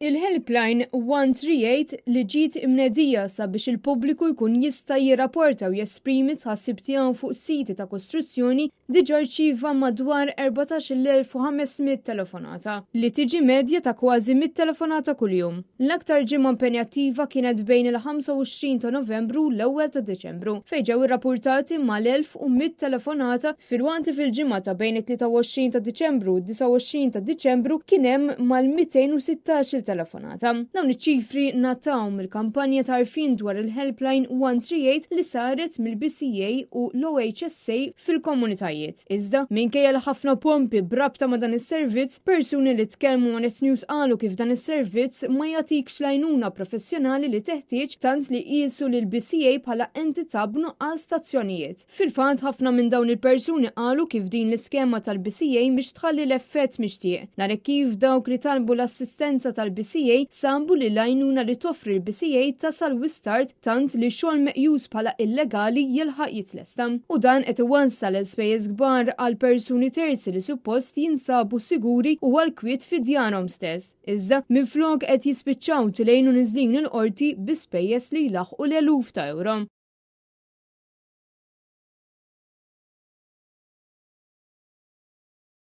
Il-helpline 138 li ġiet imnedija sabiex il-pubbliku jkun jista' jirrapporta u jesprimi tħassib tiegħu fuq siti ta' kostruzzjoni diġà rċieva madwar 14,500 telefonata, li tiġi medja ta' kważi 100 telefonata kuljum. L-aktar ġimgħa impenjattiva kienet bejn il-25 ta' Novembru u l-ewwel ta' Diċembru, fejn ġew irrappurtati mal-1,100 telefonata filwaqt li fil-ġimgħa ta' bejn it-23 ta' Diċembru u d-29 ta' Diċembru kien hemm mal-216-il telefonata. Dawn iċ-ċifri ngħataw mill-kampanja ta' għarfien dwar il-Helpline 138 li saret mill-BCA u l-OHSA fil-komunitajiet. Iżda, minkejja l-ħafna pompi b'rabta ma' dan is-servizz, persuni li tkellmu ma' Net News qalu kif dan is-servizz ma jagħtikx l-għajnuna professjonali li teħtieġ tant li qiesu lill-BCA bħala entità b'nuqqas ta' azzjonijiet. Fil-fatt, ħafna minn dawn il-persuni qalu kif din l-iskema tal-BCA mhix tħalli l-effett mixtieq. Dan hekk kif dawk li talbu l-assistenza tal-BCA sabu li l-għajnuna li toffri l-BCA tasal wisq tard tant li xogħol meqjus bħala illegali jilħaq jitlesta. U dan qed iwassal għal spejjeż kbar għal persuni terzi li suppost jinsabu siguri u għall-kwiet fi djarhom stess. Iżda, minflok qed jispiċċaw tilgħin u niżlin il-qorti bi spejjeż li jlaħħqu l-eluf ta' ewro.